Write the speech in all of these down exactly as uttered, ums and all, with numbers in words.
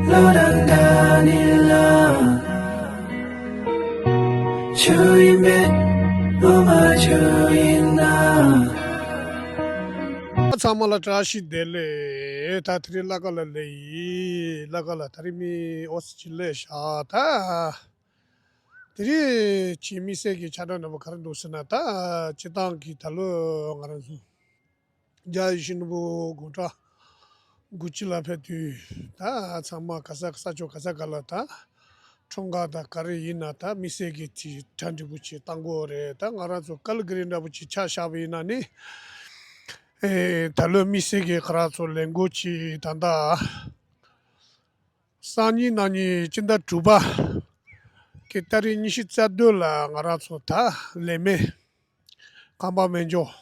བློ་དང་འདྲ་ནི་ལ། ཆོས་ཡིན་པས་བློ་མ་ཆོས་ཡིན་ན། ཚང་མ་ལ་བཀྲ་ཤིས་བདེ་ལེགས། ད་དེ་རིང་བླ་ག་ལ་སླེབས་ཡིན། བླ་ག་ལ་ད་རིང་མི་ཨོ་སི་ཅི་ལས་ཤག་ད། དེ་རིང་ཁྱེད་མི་སེར་གྱི་ཆ་འདྲ་འདྲ་པོ་ག་རེ་འདུག་ཟེར་ན། ད་སྤྱི་བཏང་གི་ད་ལོ་ང་རང་ཚོ་རྒྱ་ཡིད་བཞིན་ནོར་བུ་དགུང་གྲངས་དགུ་བཅུ་ལ་ཕེབས་དུས། ད་ཚང་མ་ག་ས་ས་ཕྱོགས་ག་ས་ག་ལ་ད་འཁྲུངས་སྐར་དང་ག་རེ་ཡིན་ན། ད་མི་སེར་གྱི་དེ་གྲ་འགྲིག་པོ་ཅིག་བཏང་དགོས་རེད། ད་ང་རང་ཚོ་ཀལ་ག་རི་འདྲ་པོ་ཅིག་ཆ་བཞག་པ་ཡིན་ན་ནི། ཨེ། ད་ལོ་མི་སེར་གྱི་ཁོ་རང་ཚོ་ལས་འགུལ་ཅིག་ད་ལྟ་སང་ཉིན་གནངས་ཉིན་སྤྱི་ཟླ་དྲུག་པ་གི་ཏ་རིག་ཉི་ཤུ་རྩ་བདུན་ལ་ང་རང་ཚོ་ད་ལས་མེད། ཁང་པ་མེད་འཇོག་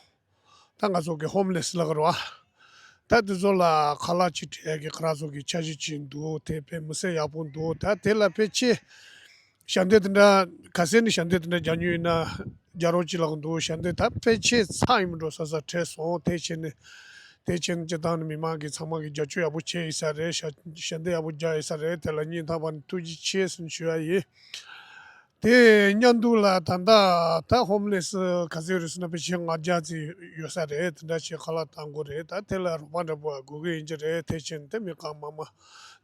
ད་ང་ཚོ་གི་ཧོམ་ལེ་སི་ལབ་ཀྱི་རེད་པ། ད་དེ་ཚོ་ལ་ཁ་ལག་ཅིག་སྤྲད་ཡག་གི་ཁོ་རང་ཚོ་གི་འཆར་གཞི་ཅིག་འདུག་དེ་དཔེ་མི་སྲིད་ཡག་པོ་འདུག་ད་དེ་ལ་ཕལ་ཆེར་ཞལ་འདེབས་དེ་འདྲ་ག་ཚོད་ནས་ཞལ་འདེབས་དེ་འདྲ་རྒྱག་མྱོང་ཡོད་ན་རྒྱག་རོགས་གྱིས་ལབ་ཀྱི་འདུག་ཞལ་འདེབས་ད་ཕལ་ཆེར་ཚར་ཡིན་མིན་འགྲོ་ས་ས་བྲེལ་སོང་། དེ་བྱས་ནས་དེ་བྱས་ནས་སྤྱི་བཏང་ནས་མི་མང་གིས་ཚང་མ་གིས་རྒྱབ་སྐྱོར་ཡག་པོ་བྱས་ཡོད་ས་རེད། ཞལ་ཞལ་འདེབས་ཡག་པོ་རྒྱག་ཡོད་ས་རེད། དེ་ལ་སྙིང་ཐག་པ་ནས་ཐུགས་རྗེ་ཆེ་ཟེར་ནས་ཞུ་ཡག་ཡིན། དེ་མཉམ་དུ་ལ་ད་ལྟ་ད་ཧོམ་ལེ་སི་ག་ཚོད་རེད་ཟེར་ན་ཕལ་ཆེར་ལྔ་བརྒྱ་ཙམ་ཡོད་ས་རེད། དེ་འདྲ་བྱས་ཁ་ལག་གཏང་དགོས་རེད། ད་དེ་ལ་རོགས་པ་འདྲ་པོ་དགོས་ཀྱི་ཡིན་གྱི་རེད། དེ་བྱས་ནས་དེ་མི་གང་མང་མང་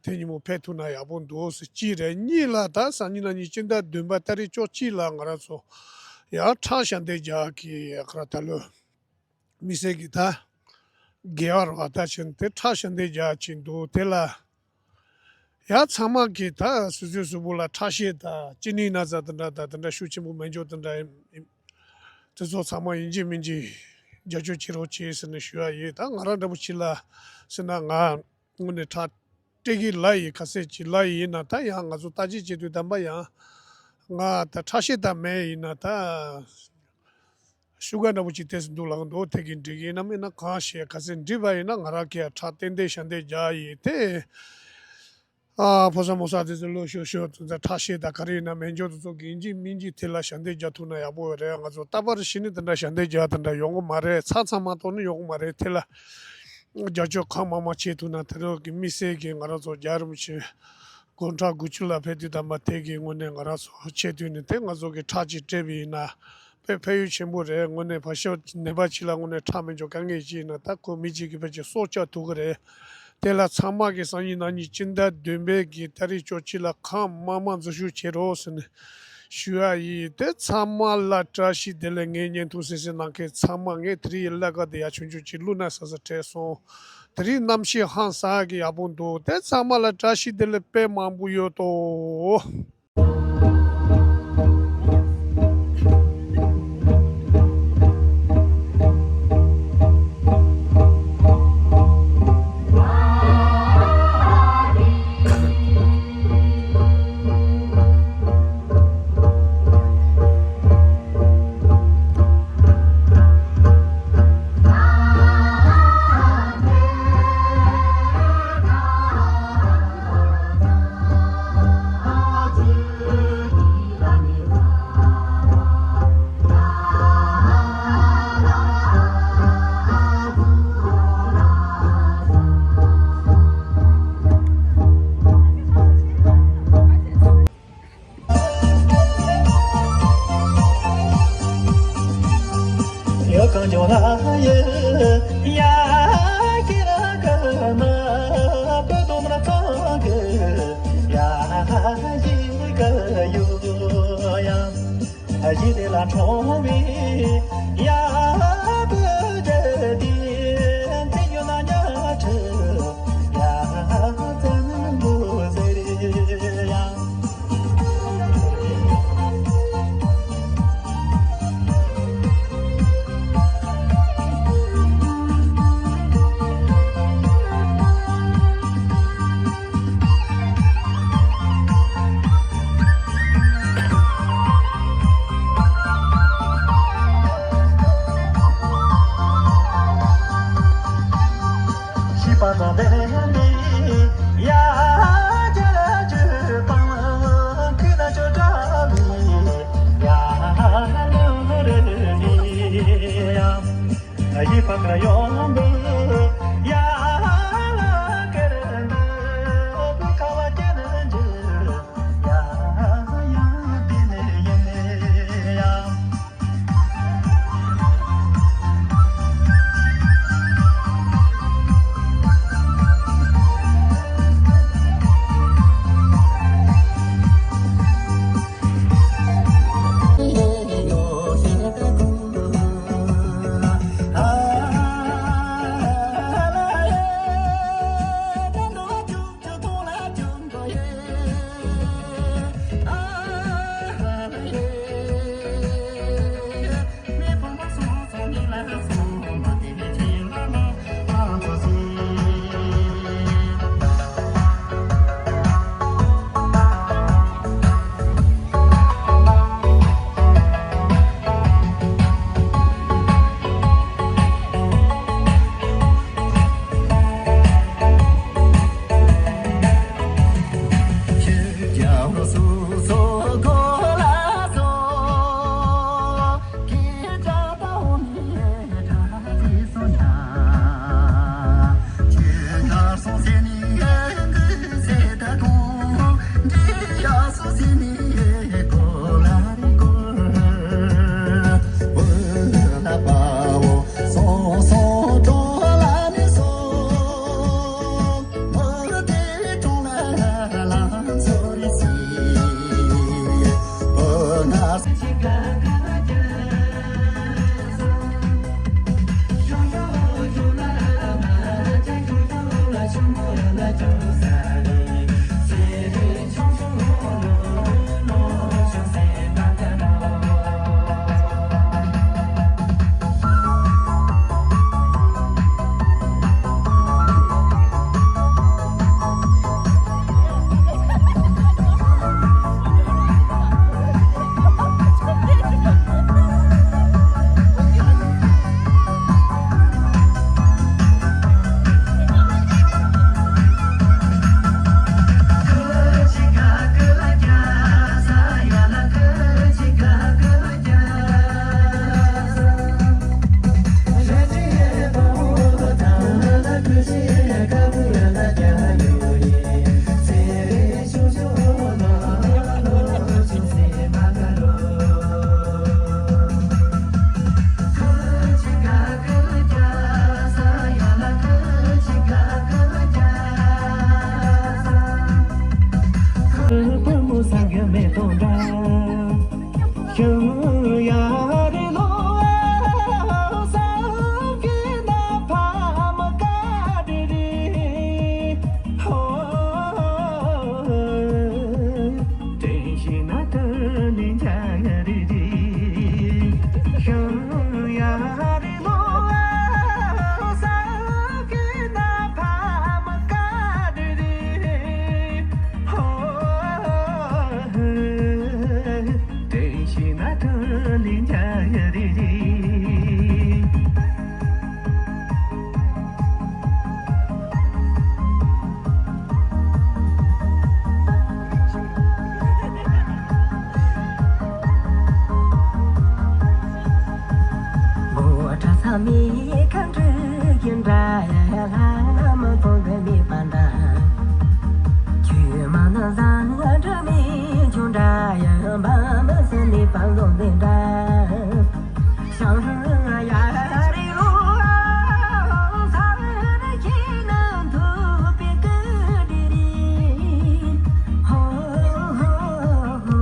དེ་ཉིན་མོ་ཕེབས་ཐུབ་ན་ཡག་པོ་འདུག་ཟེར་གཅིག་རེད། གཉིས་ལ་ད་སང་ཉིན་གནངས་ཉིན་སྤྱི་ཟླ་བདུན་པ་ཏ་རིག་བཅུ་གཅིག་ལ་ང་རང་ཚོ་ཡང་ཁྲག་ཞལ་འདེབས་རྒྱག་གི་ཁ་ལག་ད་ལོ། མི་སེར་གྱི་ད་དགེ་བ་རེད་པ། ད་ཕྱིན་དེ་ཁྲག་ཞལ་འདེབས་རྒྱག་གི་འདུག་དེ་ལ་ཡང་ཚང་མ་གིས་ད་སོ་སོའི་གཟུགས་པོ་ལ་ཁྲག་ཤེད་དང་གཅིན་སྙི་ན་ཚ་དེ་འདྲ་དང་དེ་འདྲ་ཤུགས་ཆེན་པོ་མེད་འཇོག་དེ་འདྲ་དེ་ཚོ་ཚང་མ་ཡིན་གཅིག་མིན་གཅིག་རྒྱབ་སྐྱོར་བྱེད་རོགས་བྱེད་ཟེར་ནས་ཞུ་ཡག་ཡིན། ད་ང་རང་འདྲ་པོ་ཅིག་ལ་ཟེར་ན་ང་དངོས་གནས་ཁྲག་སྤྲད་ཀྱི་ལབ་ཡིན། ག་ཚོད་ཅིག་ལབ་ཡིན་ན། ད་ཡང་ང་ཚོ་བརྟག་དཔྱད་བྱེད་དུས་དམ་པ་ཡང་ང་ད་ཁྲག་ཤེད་ད་མེད་ཡིན་ན་ད་ཤུ་གར་འདྲ་པོ་ཅིག་ཏོག་ཙམ་འདུག་ལབ་ཀྱི་འདུག་དེ་གི་འགྲིག་གི་ཡིན་ནམ་ཡིན་ན་གང་ཤེས། ག་ཚོད་འགྲིག་པ་ཡིན་ན་ང་རང་གིས་ཁྲག་ཏན་ཏན་ཞལ་འདེབས་རྒྱག་ཡིན། དེ་ཨ་ཕོ་གསར་མོ་གསར་དེ་ཚོ་ལོ་ཤོར་ཤོར་དེ་ཚོ་ཁྲག་ཤེད་ད་ག་རེ་ཡིན་ན་མེད་འཇོག་དེ་ཚོ་གི་ཡིན་གཅིག་མིན་གཅིག་དེ་ལ་ཞལ་འདེབས་རྒྱག་ཐུབ་ན་ཡག་པོ་རེད། ང་ཚོ་རྟག་པར་གཞི་ནས་དེ་འདྲ་ཞལ་འདེབས་རྒྱག་དེ་འདྲ་ཡོང་གི་མ་རེད། ཚང་ཚང་མ་གཏོང་ནི་ཡོང་གི་མ་རེད། དེ་ལ་རྒྱབ་སྐྱོར་གང་མང་མང་བྱེད་ཐུབ་ན། དེ་རིང་གི་མི་སེར་གྱི་ང་རང་ཚོ་རྒྱལ་རིན་པོ་ཆེ་དགུང་གྲངས་དགུ་བཅུ་ལ་ཕེབས་དུས་དམ་པ་དེ་གི་དངོས་གནས་ང་རང་ཚོ་ཆེད་དུ་ནས་དེ་ང་ཚོ་གི་ཁྲག་ཅིག་སྤྲད་པ་ཡིན་ན་དཔེ་ཕན་ཡོན་ཆེན་པོ་རེད། དངོས་གནས་ཕ་ཤོ་ནད་པ་ཅིག་ལ་དངོས་གནས་ཁྲག་མེད་འཇོག་དཀའ་ངལ་ཅིག་ཡིན་ན་ད་ཁོ་མི་གཅིག་གི་ཕལ་ཆེར་སྲོག་སྐྱོབ་ཐུབ་ཀྱི་རེད། དེ་ལ་ཚང་མ་གི་སང་ཉིན་གནངས་ཉིན་སྤྱི་ཟླ་བདུན་པའི་གི་ཏ་རིག་བཅུ་གཅིག་ལ་གང་མང་མང་འཛུལ་ཞུགས་བྱེད་རོགས་ཟེར་ནས་ཞུ་ཡག་ཡིན། དེ་ཚང་མ་ལ་བཀྲ་ཤིས་བདེ་ལེགས། ངའི་བརྙན་ཐུང་གསན་གཟིགས་གནང་མཁན་ཚང་མ། ངས་དེ་རིང་གི་བླ་ག་དེ་ཡར་ཆུང་ཆུང་ཅིག་བླུགས་ན་ཟེར་ཟེར་དྲན་སོང་། དེ་རིང་གནམ་གཤིས་ཧང་སང་གི་ཡག་པོ་འདུག་དེ་ཚང་མ་ལ་བཀྲ་ཤིས་བདེ་ལེགས་དཔེ་མང་པོ་ཡོད་དོ། མེ་ཏོག་འདྲ། ཤིང་ཡ་རི་ལོ། སེམས་ཀྱི་ན་ཕ་མ་ཀ་དྲི་རི། ཧོ། དྲན་ཤེས་ན་དུ་ནི་འཇའ་ཡ་རི་རི། ཤིང་ཡ་རི་ལོ། སེམས་ཀྱི་ན་ཕ་མ་ཀ་དྲི་རི། ཧོ། དྲན་ཤེས་ན་ཐུ་ལི་འཇའ་ཡ་རི་རི། མགོ་བོ་ཁྲ་ས་མི་ཁ་འབྲུག་གི་འདྲ་ཡ་ལྷ་མ་མཐོང་གི་མི་པ་འདྲ། ཆུ་མ་ན་བཟང་འདྲ་མི་ཆུང་འདྲ་ཡ་འབའ་མ་ཟ་ནི་པ་ལོ་མི་འདྲ། ཤང་ཡ་རི་ལུ་ས་ར་ཁྱི་ན་ཐུ་པི་ཀི་རི་རི། ཧོ་ཧོ་ཧོ།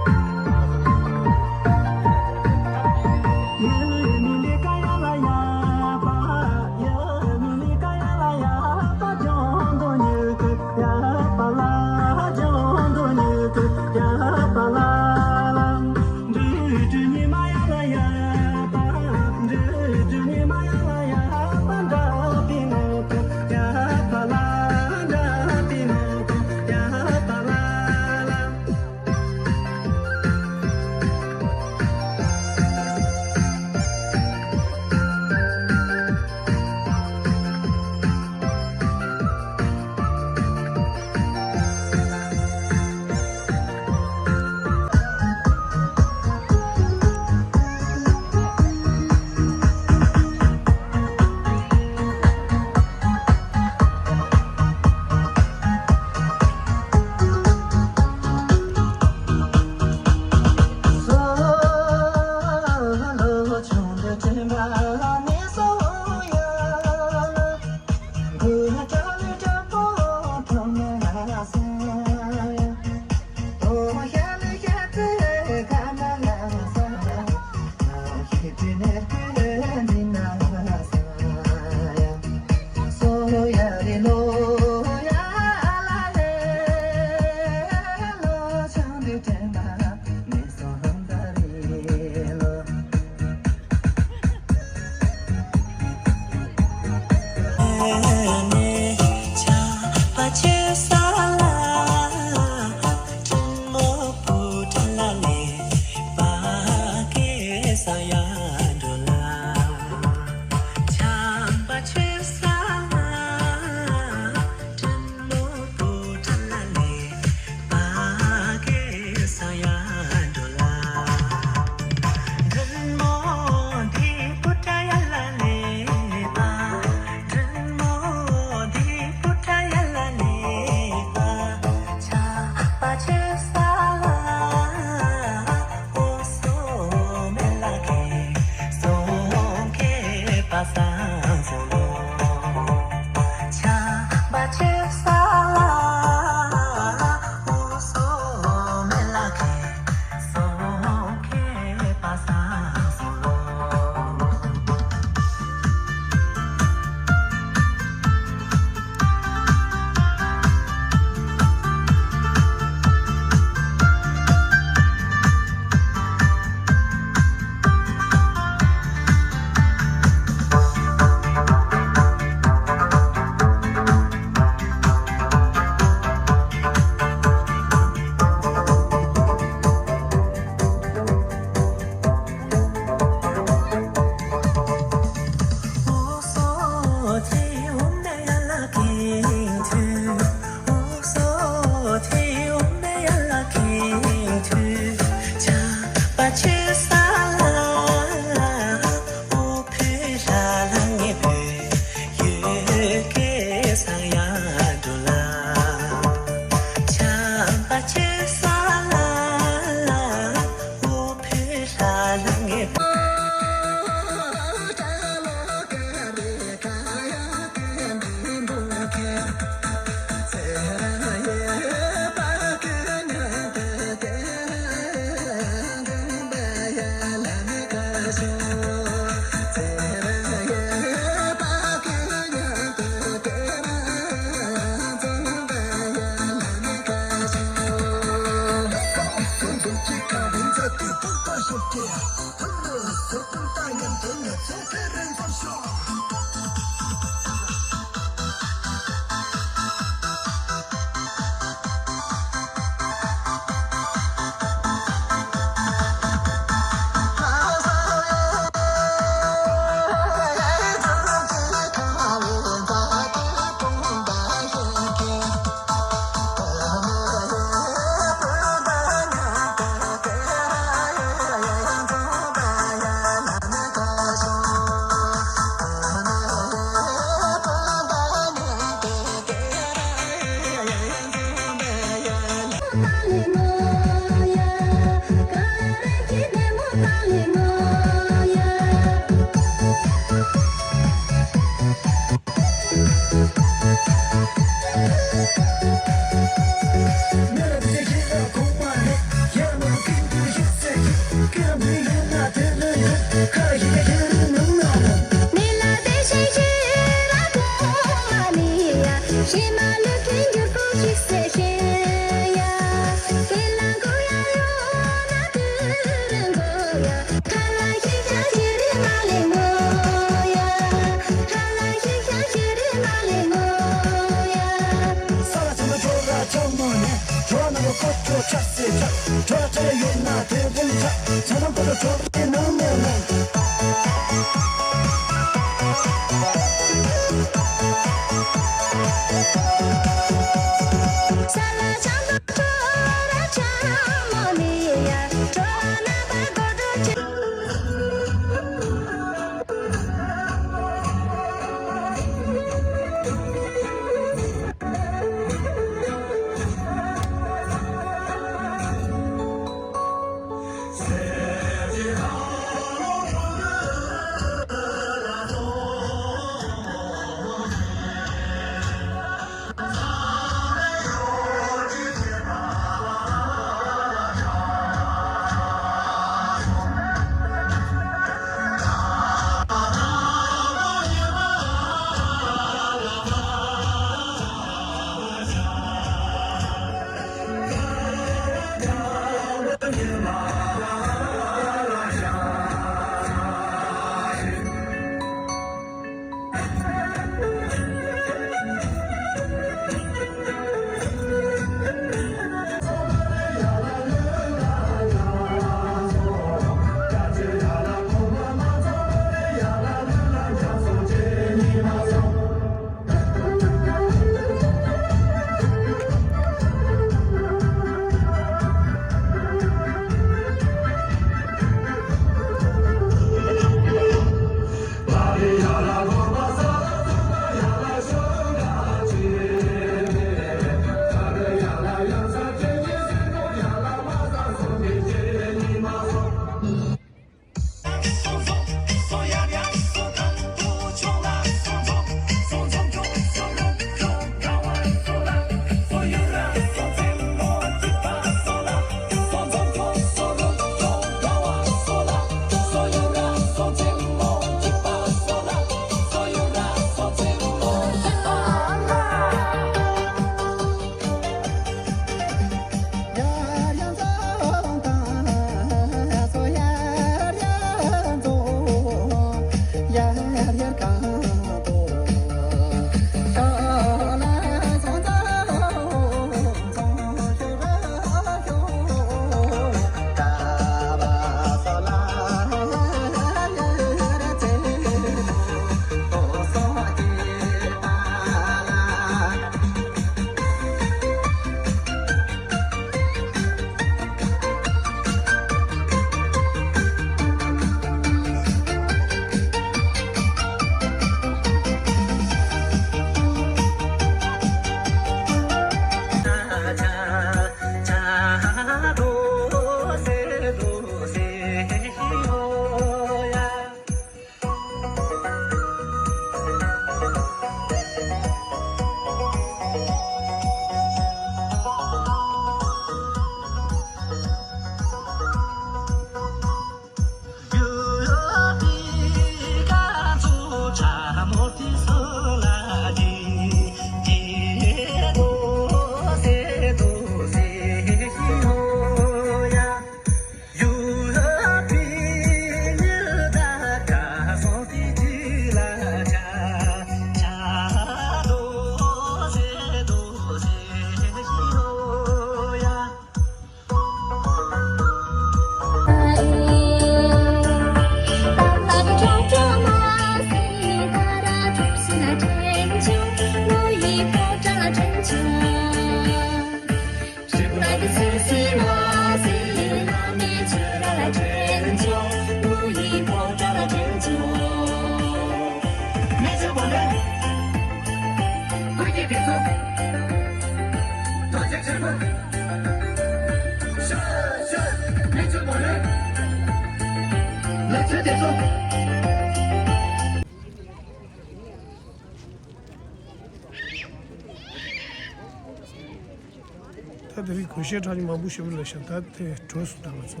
ད་དེ་རིང་གོས་ཞྭ་གྲངས་མང་པོ་ཞིག་ལ་ཤ་ད་དེ་གྲོས་སུ་བཏང་ང་ཚོ།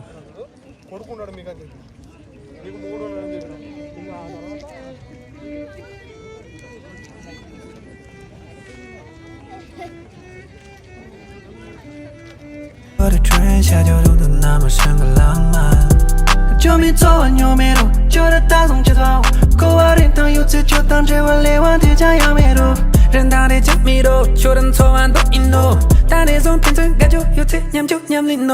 ཁོར་ཁོ་ནར་མི་ག་དེ། མི་གོ་མོ་རོ་ནར་མི་ག་དེ། ཁྱོད་རེ་ཁྲོན་ཤ་ཇོ་རུ་དུ་ན་མ་ཤང་གི་ལང་མ། ཁྱོད་མི་ཚོ་བ་ཉོ་མེ་རུ་ཁྱོད་ར་ད་སོང་ཆེ་ཚ་བ། ཁོ་བ་རིན་ཐང་ཡོད་ཚེ་ཁྱོད་དང་འབྲེལ་བ་ལས་བ་དེ་ཅང་ཡང་མེད་རུ། རིན་ཐང་རེ་ཅང་མེད་རུ་ཁྱོད་ར་ཚོ་བ་འདོག་ཡིན་ནོ། ད་ནས་བཟུང་ཕན་ཚུན་དགའ་ཇོ་ཡོད་ཚེ་མཉམ་ཇོ་མཉམ་ལིན་ནོ།